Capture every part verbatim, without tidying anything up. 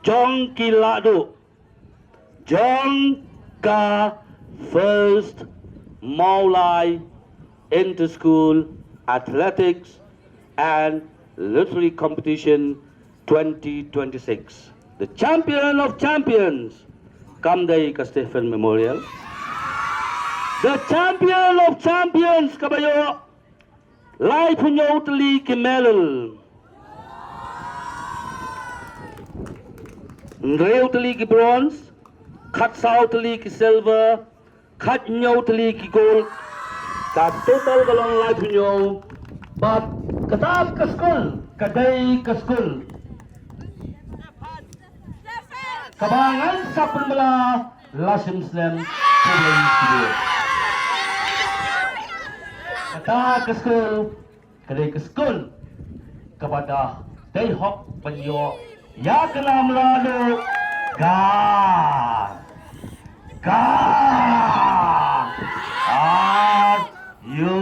jong ki lahduh jong ka First Mawlai Inter-School Athletics and Literary Competition twenty twenty-six. The champion of champions kam dei ka Stephen Memorial. The champion of champions kaba ïoh laiphew hynñiew tylli ki medal. Hynriew tylli ki bronze, khatsaw tylli ki silver, khathynñiew tylli ki gold. Ka total ka long laiphew hynñiew. Bad kata ka skul ka dei ka skul kaba ngan sa pynbna la shim snem. Kata ka skul ka dei ka skul kaba da dei hok ban ïoh ïa ka nam la du ga ga. Are you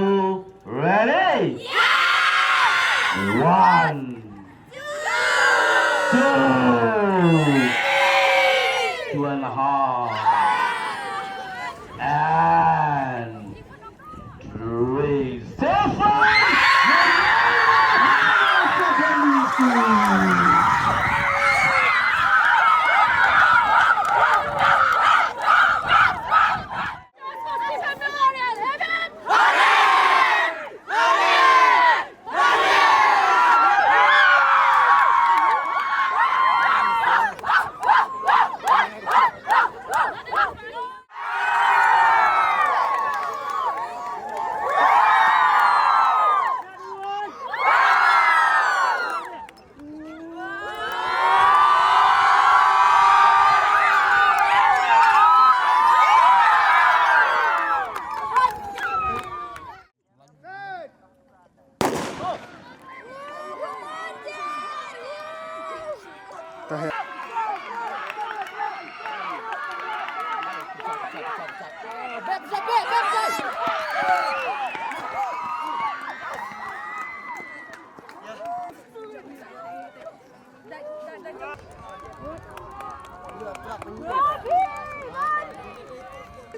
ready? One, two, two and a half, and three. Stephen!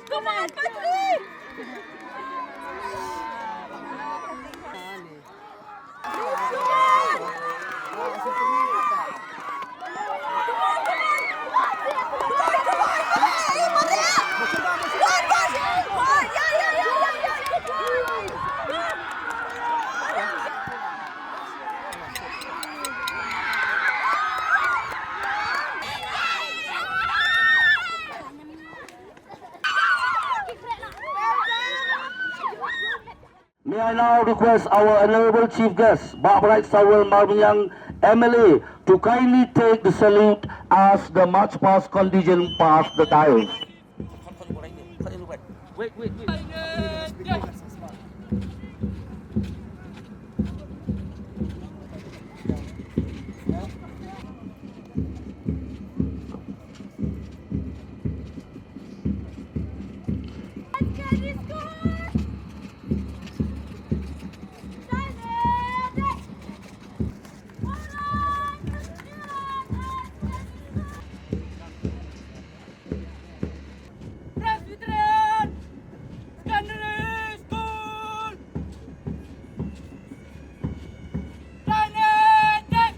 Come on, Patrick! May I now request our Honorable Chief Guest, Bah Bright Sawal Marbaniang, M L A, to kindly take the salute as the March Past contingent pass the dais. Wait, wait, wait. Presbyterian Secondary School. Dynamic!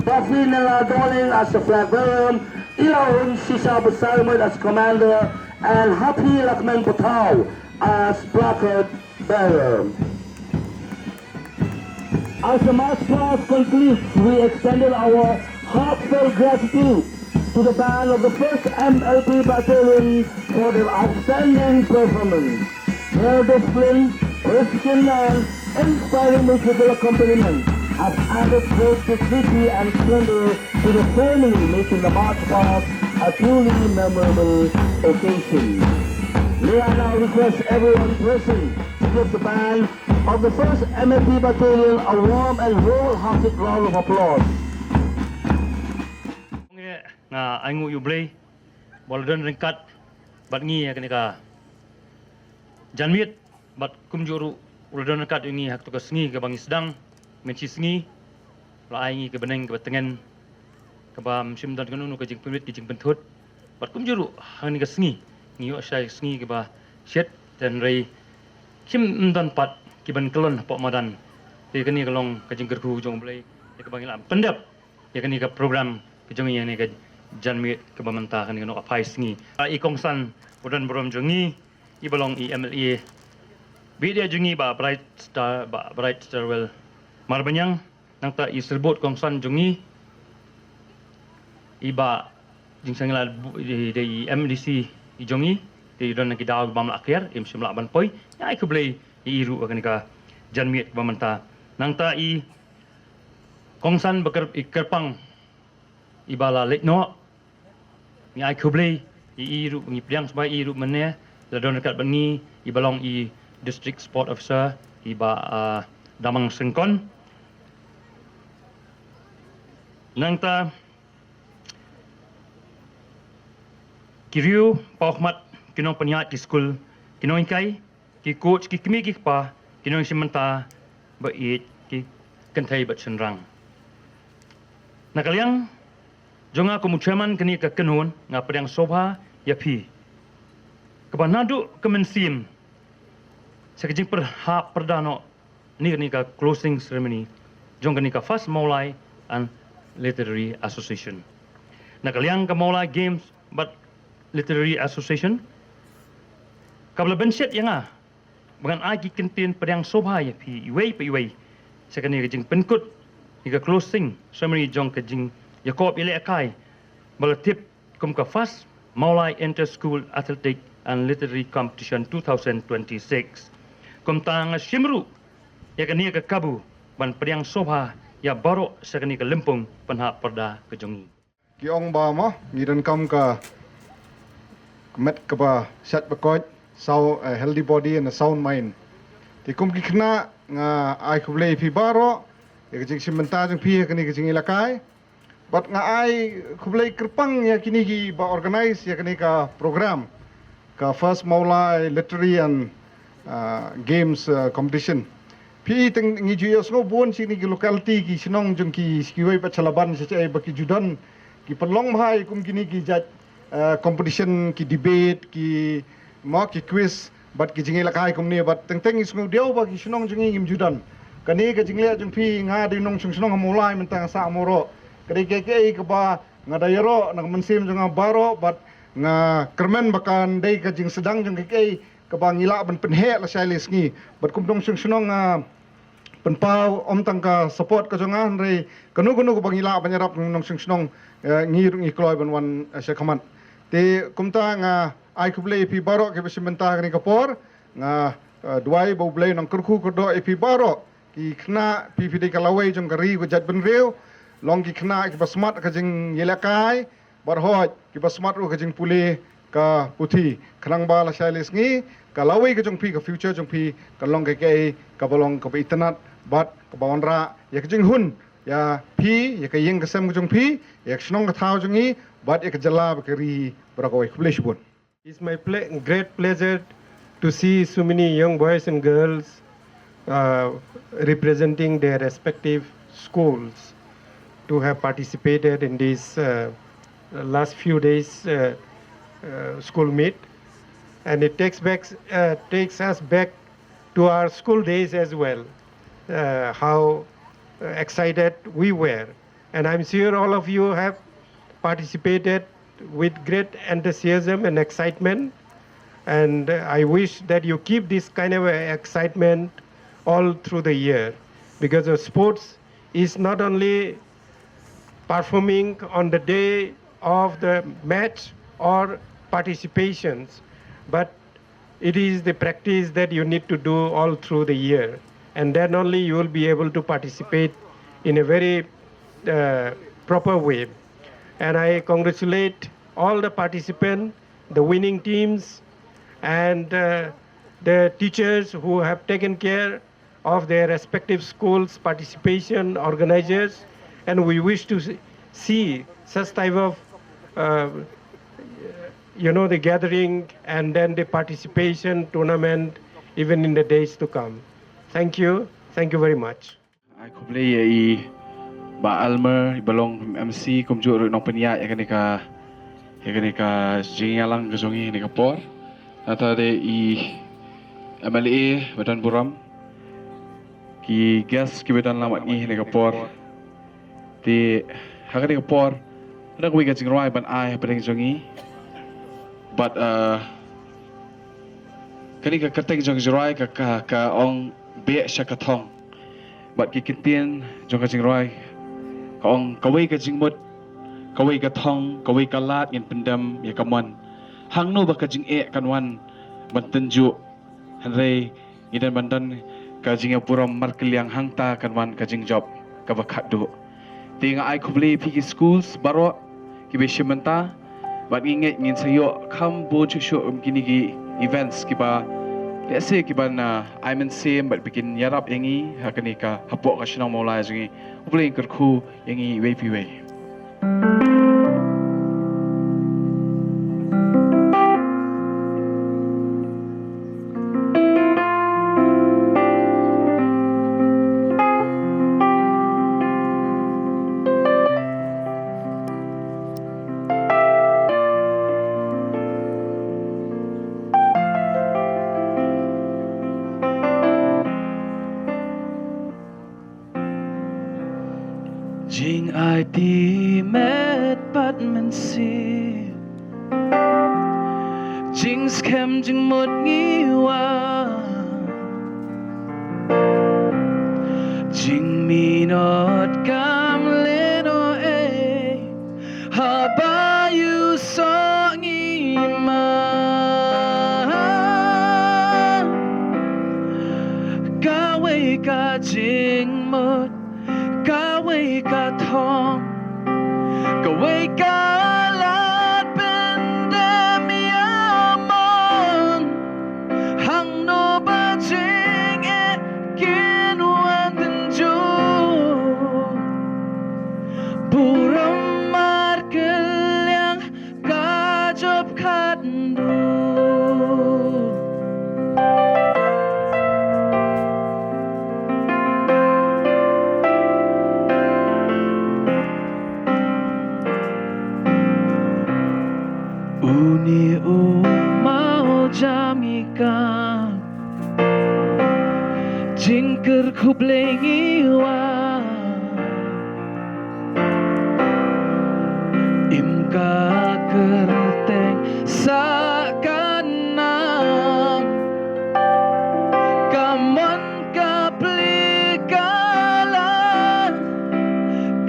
Buffy Nella Darling as the flag bearer, Ila Un Shisha Basarmit as commander, and Happy Lakman Pathau as placard bearer. As the march past concludes, we extended our heartfelt gratitude to the band of the first M L P Battalion for their outstanding performance. Their discipline, precision, and inspiring musical accompaniment have added great dignity and splendor to the ceremony, making the march past a truly memorable occasion. May I now request everyone present to give the band of the first M L P Battalion a warm and wholehearted round of applause. Nga ai nguh ïa U Blei ba u la don ryngkat bad ngi ha kane ka janmiet, bad kumjuh ruh u la don ryngkat ïa ngi ha kato ka sngi kaba ngi sdang mynshi sngi. U la ai ngi ka bneng kaba tngen, kaba ym shym don kano kano ka jingpynwit ka jingpynthut, bad kumjuh ruh ha kane ka sngi ngi ïoh shai ka sngi kaba shit, hynrei kim don pat ki ban kyllon hapoh madan. Te kane ka long ka jingkyrkhu jong U Blei ïa kaba ngi la pyndep ïa kane ka program ka jong ngi ïa kane ka janmiet kaba mynta, kane ka Nohphai Sngi. I kongsan u don burom jong ngi, i ba long i M L A bad jong ngi, Bah Bright Star, Bah Bright Starwell Marbaniang, nangta i syrbud kongsan jong ngi, i Bah Jingsang Ïalad, i dei i M D C i jong ngi. Te i don ki daw bym lah kiar, im shym lah ban poi. Ngi ai khublei ïa i ruh ha kane ka janmiet kaba mynta. Nangta i kongsan ba kyrpang, i ba la leit noh, ngi ai khublei ïa i ruh, ngi pdiang sngewbha ïa i ruh mynne, la don ryngkat bad ngi i ba long i District Sport Officer, i Bah, ah, Damang Syngkon. Nangta ki riew paw khmat, ki nongpynïaid ki skul, ki nonghikai, ki coach, ki kmie ki kpa, ki nongshim bynta ba ïeit, ki kynthei bad shynrang. Na ka liang jong nga kum u chairman kane ka kynhun, nga pdiang sngewbha ïa phi kaba naduh ka mynsiem sha ka jingpyrhap pyrda noh ïa kane ka closing ceremony jong kane ka First Mawlai and Literary Association. Na ka liang ka Mawlai Games bad Literary Association, kaba la bynshet ïa nga ba ngan ai ki kyntien pdiang sngewbha ïa phi iwei pa iwei sha kane ka jingpynkut ïa ka closing ceremony jong ka jingïakob ïalehkai ba la tip kum ka First Mawlai Inter School Athletic and Literary Competition two thousand twenty-six. Kumta nga shim ruh ïa kane ka kabu ban pdiang sngewbha ïa baroh sha kane ka lympung pynhap pyrda ka jong ngi. Ki ong ba mo, ngi donkam ka met kaba shait ba koit, so a healthy body and a sound mind. Te kum ki khynnah, nga ai khublei ïa phi baroh ïa ka jingshim bynta jong phi ha kane ka jingïalehkai. Bad nga ai khublei kyrpang ïa kine kiba organize ïa kane ka program, ka First Mawlai Literary and, uh, Games, uh, Competition. Phi teng ngi ju ïohsngew bun sha kine ki locality, ki shnong jong ki, sha kiwei pat sha Laban sha, sha ba ki ju don ki pynlong bha ïa kum kine ki jait, uh, competition, ki debate, ki mo, ki quiz bad ki jingïalehkai kumne, bad teng teng ngi sngewdiaw ba ki shnong jong ngi ngim ju don. Kane ka jingleh jong phi, nga dei nongshong shnong ha Mawlai mynta, nga sah ha Mawroh. Ka dei kaei kaei kaba nga da ïaroh na ka mynsiem jong nga baroh, bad nga kyrmen ba kan dei ka jingsdang jong kaei kaei kaba ngi lah ban pynheh lashai lashisngi. Bad kum nongshong shnong nga pynpaw ym tang ka support ka jong nga, hynrei kano kano kaba ngi lah ban ïarap nongshong shnong, eh, ngi ruh ngi kloi ban wan, eh, sha khmat. Te kumta nga ai khublei ïa phi baroh kiba shim bynta ha kane ka por. Nga, eh, duwai ba U Blei un kyrkhu kyrdoh ïa phi baroh. Ki khynnah, phi phi dei ka lawei jong ka ri ka jaitbynriew. Long ki khynnah kiba smat ka jingïalehkai, bad hooid kiba smat ruh ka jingpule ka puthi, khnang ba lashai lashisngi ka lawei ka jong phi, ka future jong phi, ka long kaei kaei kaba long kaba itynnad bad kaba wanrah ïa ka jinghun ïa phi, ïa ka ïing ka sem ka jong phi, ïa ka shnong ka thaw jong ngi, bad ïa ka jylla bad ka ri baroh kawei. Khublei shibun. It's my ple-, great pleasure to see so many young boys and girls, uh, representing their respective schools to have participated in this, uh, last few days, uh, uh, school meet. And it takes back, uh, takes us back to our school days as well, uh, how, uh, excited we were. And I'm sure all of you have participated with great enthusiasm and excitement. And, uh, I wish that you keep this kind of, uh, excitement all through the year, because, uh, sports is not only performing on the day of the match or participations, but it is the practice that you need to do all through the year, and then only you will be able to participate in a very uh, proper way. And I congratulate all the participants, the winning teams, and uh, the teachers who have taken care of their respective schools, participation, organizers, and we wish to see such type of, uh, you know, the gathering and then the participation tournament even in the days to come. Thank you. Thank you very much. Ai khublei ïa i Bah Almer, i ba long M C, kumjuh ruh nongpynïaid ïa kane ka, ïa kane ka jingïalang ka jong ngi ha kane ka por. Nangta de i M L A ba don burom, ki guest ki ba don lang bad ngi ha kane ka por. Te ha kane ka por, ka don kawei ka jingrwai ban ai hapdeng jong ngi. Bad uh, kane ka kyrteng jong jingrwai ka, ka, ka ong Beh sha ka Thong. Bad ki kyntien jong ka jingrwai ka ong, kawei ka jingmut, kawei ka thong, kawei ka lad ngin pyndem ïa ka mon. Hangno ba ka jingeh kan wan ban tynjuh, hynrei ngi dang ban don ka jingïaburom markylliang, hangta kan wan ka jingjop kaba khatduh. Te nga ai khublei ïa phi ki schools baroh kiba shim bynta, bad ngi ngeit ngin sa ïoh kham bun shuh shuh kum kine ki events kiba lehse kiban ai mynsiem bad ba kin ïarap ïa ngi ha kane ka, hapoh ka shnong Mawlai jong ngi. U Blei un kyrkhu ïa ngi iwei pa iwei. Jingaiti met bad mynsiem, jingskhem jingmut ngi wan, jingminot kam lehnohei haba ïusoh ngi man. Kawei ka jingmut, kawei ka thong, kawei ka lad pyndem ïa mon. Hangno ba jingeh kin wan tynjuh, burom markylliang ka jop khatduh. Une u mawjam ngi kam jingkyrkhu Blei ngi wan. Im ka kyrteng sah ka nam, ka mon ka plie ka lad,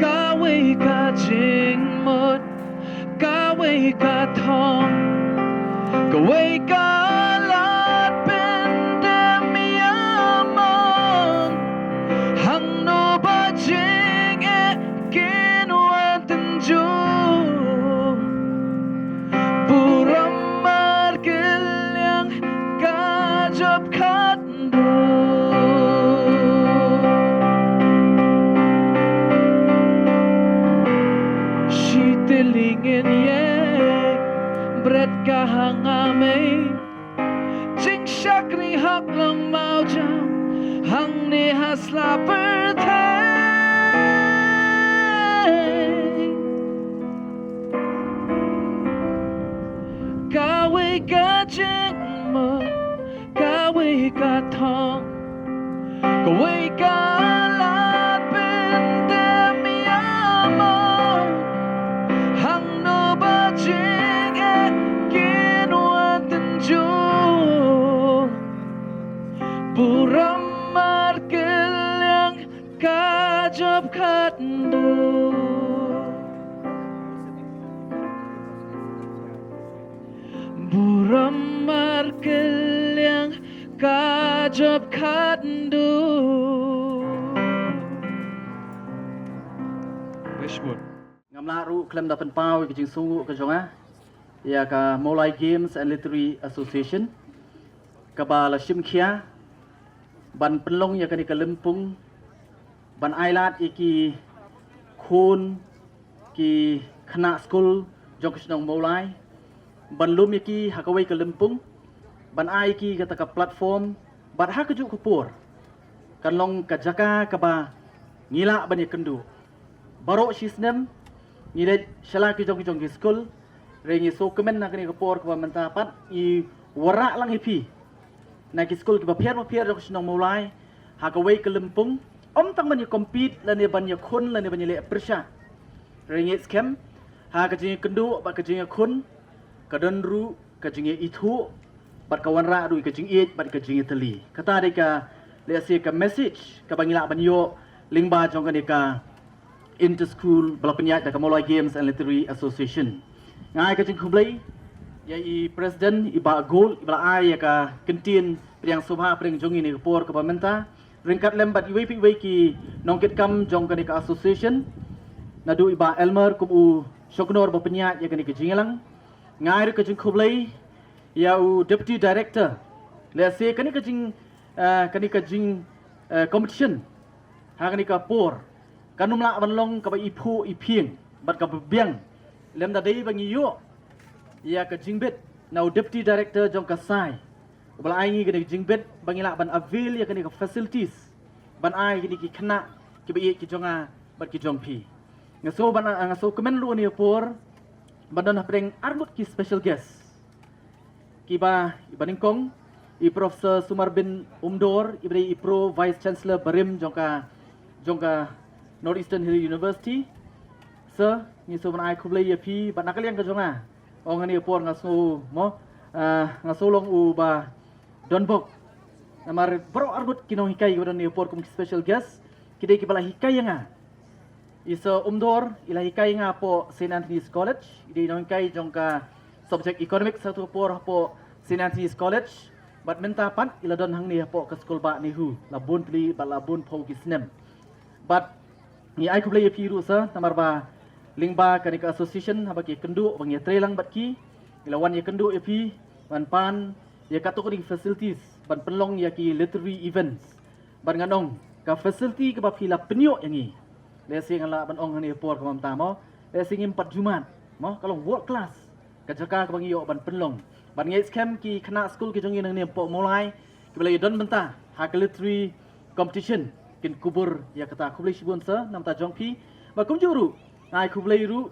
kawei ka jingmut, kawei ka thong, kawei ka lad pyndem ïa mon. Hangno ba jingeh kin wan tynjuh, burom markylliang ka jop khatduh. Shi tylli ngin ïeng bret ka hangmei, jingshakri hok long mawjam hangne ha sla pyrthei. Kawei ka jingmut, kawei ka thong, kawei ka lad pyndem ïa mon. Hangno ba jingeh kin wan tynjuh, burom markylliang ka jop khatduh. Jop khatdu. Wishwood. Ngam lah ruh khlem da pynpaw ïa ka jingsngew ka jong nga ïa ka Mawlai Games and Literary Association kaba la shim khia ban pynlong ïa kane ka lympung ban ai lad ïa ki khun ki khynnah skul jong ka shnong Mawlai ban lum ïa ki ha kawei ka lympung ban ai ïa ki kata ka platform bad ha kajuh ka por kan long ka jaka kaba ngi lah ban ïakynduh. Baroh shi snem ngi leit sha la ki jong ki jong ki skul. Hynrei ngi sngewkmen ha kane ka por kaba mynta pat ngi wanrah lang ïa phi na ki skul kiba pher ba pher jong ka shnong Mawlai ha kawei ka lympung, ym tang ban ïa compete lane ban ïakhun lane ban ïaleh pyrshah. Hynrei ngi ngeit skhem ha ka jingïakynduh bad ka jingïakhun ka don ruh ka jingïaithuh bad ka wanrah ruh ïa ka jingïeit bad ka jingïatylli. Kata dei ka, lehse ka message kaba ngi lah ban ïoh lyngba jong kane ka inter school ba la pynïaid da ka Mawlai Games and Literary Association. Nga ai ka jingkhublei ïa i president, i Bah Gold, iba la ai ïa ka kyntien pdiang sngewbha pdeng jong ngi ha kane ka por kaba mynta, ryngkat lem bad iwei pa iwei ki nongkitkam jong kane ka association, naduh i Bah Elmer kum u shaknor ba pynïaid ïa kane ka jingïalang. Nga ai ruh ka jingkhublei ïa u deputy director. Lehse kane ka jing, eh, kane ka jing, eh, competition ha kane ka por kan ym lah ban long kaba iphuh iphieng bad kaba biang lymda dei ba ngi ïoh ïa ka jingbit na u deputy director jong ka SAI, uba la ai ngi kane ka jingbit ba ngi lah ban avail ïa kane ka facilities ban ai kine ki khynnah kiba ïeit ki jong nga bad ki jong phi. Nga sngew ban, nga sngewkmen ruh ha kane ka por ban don hapdeng arngut ki special guest kiba, iba nyngkong i Professor Sumarbin Umdor, iba dei i Pro Vice Chancellor barim jong ka, jong ka North Eastern Hill University. Sir, ngi sngewbha ban ai khublei ïa phi bad na ka liang ka jong nga, ong ha kane ka por nga sngew mo, ah, nga sngew long uba donbok. Namar baroh arngut ki nonghikai kiba don ha kane ka por kum ki special guest ki dei kiba la hikai ïa nga. I Sir Umdor i la hikai ïa nga hapoh Saint Anthony's College, i dei i nonghikai jong ka subject economics ha kato ka por hapoh Saint Anthony's College. Bad mynta pat i la don hangne hapoh ka skul bah NEHU la bun tylli bad la bun phew ki snem. Bad ngi ai khublei ïa phi ruh sir, namar ba lyngba kane ka association haba ki ïakynduh ba ngi ïatrei lang bad ki, ngi la wan ïakynduh ïa phi ban pan ïa kato ka dei facilities ban pynlong ïa ki literary events. Bad ngan ong ka facility kaba phi la pynïoh ïa ngi, lehse ngan lah ban ong ha kane ka por kaba mynta mo, lehse ngim pat ju mad mo, ka long world class ka jaka kaba ngi ïoh ban pynlong. Bad nga ngeit skhem ki khynnah skul ki jong ngi nangne hapoh Mawlai kiba la ïadon bynta ha ka literary competition kin kubur ïa kata. Khublei shibun sir na ka bynta jong phi. Bad kumjuh ruh nga ai khublei ruh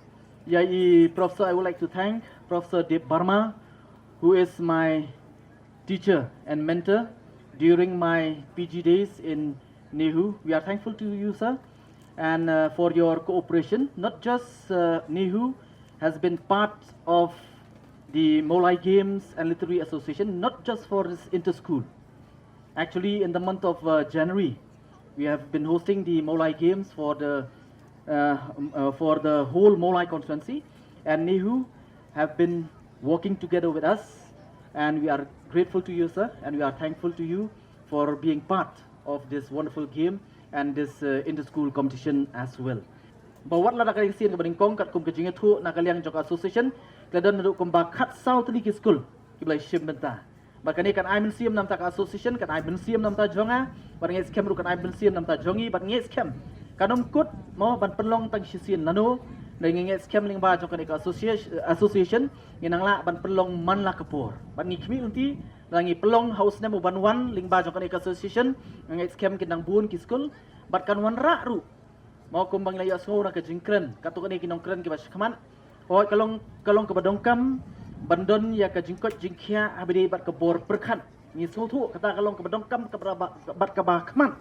ïa i Professor, I would like to thank Professor Deb Barma, who is my teacher and mentor during my P G days in NEHU. We are thankful to you, sir, and, uh, for your cooperation. Not just, uh, NEHU has been part of the Mawlai Games and Literary Association, not just for this inter-school. Actually, in the month of, uh, January, we have been hosting the Mawlai Games for the, uh, um, uh, for the whole Mawlai constituency, and NEHU have been working together with us, and we are grateful to you, sir, and we are thankful to you for being part of this wonderful game and this, uh, inter-school competition as well. Ba wat la da ka sien kaba nyngkong katkum ka jingïathuh na ka liang jong ka association, ka la don naduh kumba khatsaw tylli ki skul kiba la shim bynta. Bad kane kan ai mynsiem na ka bynta ka association, kan ai mynsiem na ka bynta jong nga, bad nga ngeit skhem ruh kan ai mynsiem na ka bynta jong ngi, bad nga ngeit skhem kan ym kut mo ban pynlong tang shisien lano. Ngi ngeit skhem lyngba jong kane ka association, association ngin nang lah ban pynlong man la ka por. Bad ngi khmih lynti lada ngi pynlong ha u snem u ban wan lyngba jong kane ka association, nga ngeit skhem kin nang bun ki skul bad kan wanrah ruh. Mo kumba ngi la ïohsngew na ka jingkren, katto katne ki nongkren kiba shakhmat, hooid ka long, ka long kaba donkam ban don ïa ka jingkoit jingkhiah ha ba ïadei bad ka bor pyrkhat. Ngi sngewthuh kata ka long kaba donkam kaba, bad kaba khmat.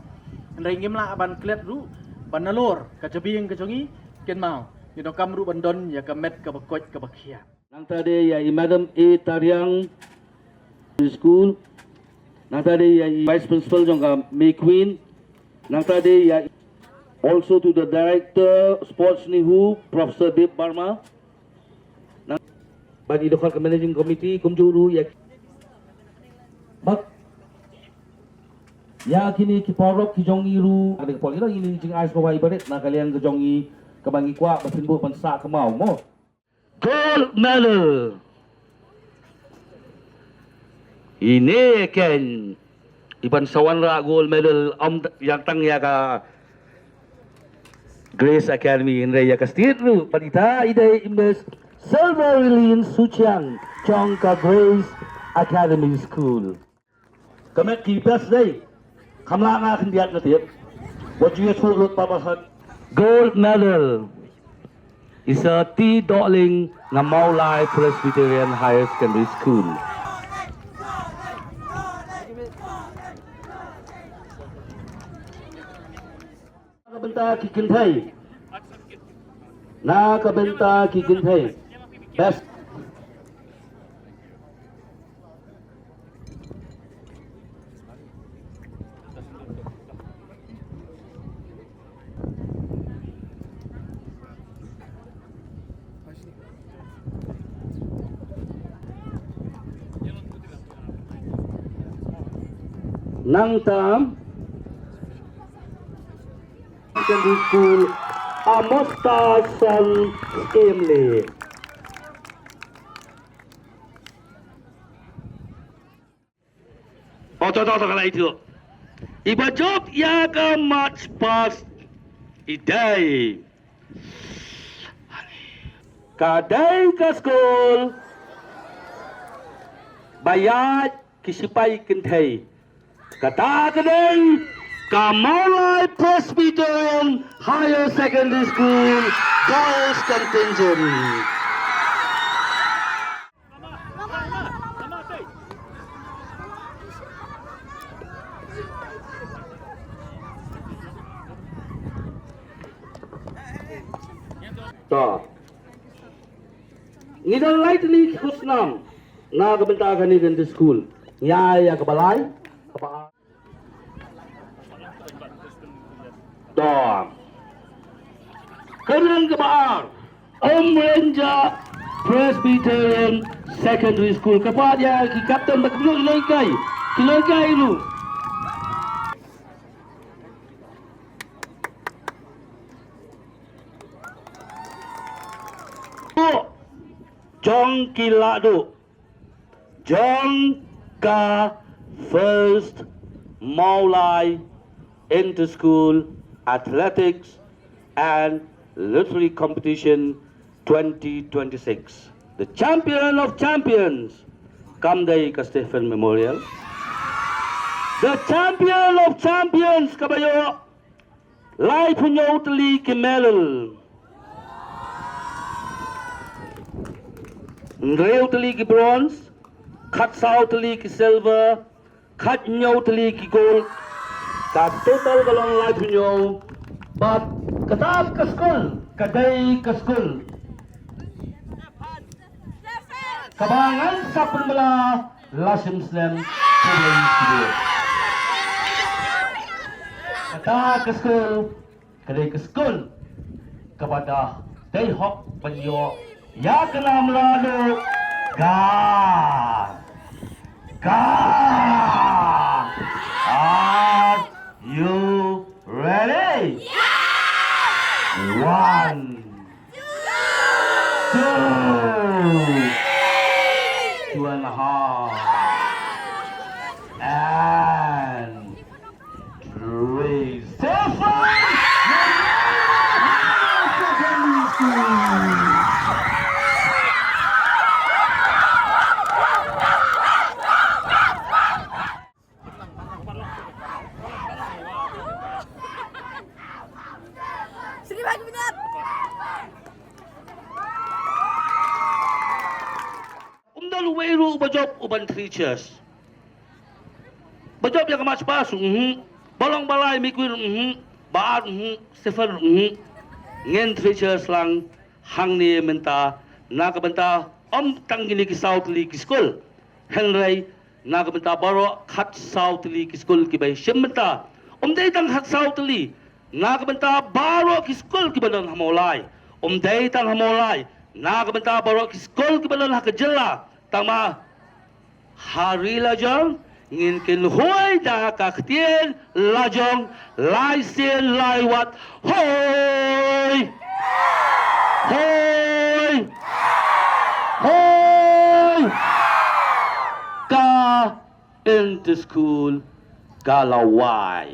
Hynrei ngim lah ban klet ruh ba nalor ka jabieng ka jong ngi, kynmaw ngi donkam ruh ban don ïa ka met kaba koit kaba khiah. Nangta de ïa i Madam A Tariang, School. Nangta de ïa i Vice Principal jong ka May Queen. Nangta de ïa i, also to the Director Sports NEHU, Professor Deb Barma. Nang, bad i dkhot ka Managing Committee kumjuh ruh ïa, bad Ïa kine ki paralok ki jong ngi ruh, ka dei ka por ïa ngi, ngi jingai sngewbha ïa barit na ka liang ka jong ngi, kaba ngi kwah ba phin buh ban sah kynmaw mo. Gold medal. Ine ken i ban sa wanrah gold medal, ym ïa tang ïa ka Grace Academy, hynrei ïa ka state ruh pat ita i dei i Miss Silverlin Suchiang jong ka Grace Academy School. Ka met ki best dei. Kham lah nga khyndiat na tip. Wat ju ïathuh lut papa hat. Gold medal is a T Dohling na Mawlai Presbyterian Higher Secondary School. Na ka bynta ki kynthei. Na ka bynta ki kynthei. Best. Nangta Secondary School, Amosta Son Emily. Oh, to, to, to, ka la ïathuh. Iba jop ïa ka march past i dei. Ka dei ka skul ba ïaid ki sipai kynthei. Kata ka dei ka Mawlai Presbyterian Higher Secondary School Girls Contingent. To. Ngi don lai tylli ki khusnam na ka bynta kane ka school. Ngi ai ïa kaba lai, kaba To. Ka liang kaba ar, Umrynjah Presbyterian Secondary School. Ka pat ïa ki captain bad ki longkai. Ki longkai ruh. Jong ki lahduh jong ka First Mawlai Inter-School Athletics and Literary Competition twenty twenty-six. The champion of champions, kam dei ka Stephen Memorial. The champion of champions, kaba ïoh laiphew hynñiew tylli ki medal. Hynriew tylli ki bronze, khatsaw tylli ki silver, khathynñiew tylli ki gold. Ka total ka long laiphew hynñiew. Bad kata ka skul ka dei ka skul kaba ngan sa pynbna la sim slem. Kata ka skul ka dei ka skul kaba da dei hok ban ïoh ïa ka nam la du ga ga. Are you ready? One, two, two and a half, and three. Stephen! Um don uwei ruh uba jop u ban three cheers. Ba jop ïa ka march past, mhm. Ba long ba lai, Mikwir, mhm. Ba ar, mhm. Stephen, mhm. Ngin three cheers lang hangne mynta na ka bynta ym tang kine ki saw tylli ki skul. Hynrei na ka bynta baroh khatsaw tylli ki skul kiba shim bynta. Ym dei tang khatsaw tylli, na ka bynta baroh ki skul kiba don ha Mawlai. Ym dei tang ha Mawlai, na ka bynta baroh ki skul kiba don ha ka jylla. Tangba ha ri lajong, Ngin kynhoi da ka ktien lajong, lai sien lai wat. Hoi! Hoi! Hoi! Ka inter school ka la wai.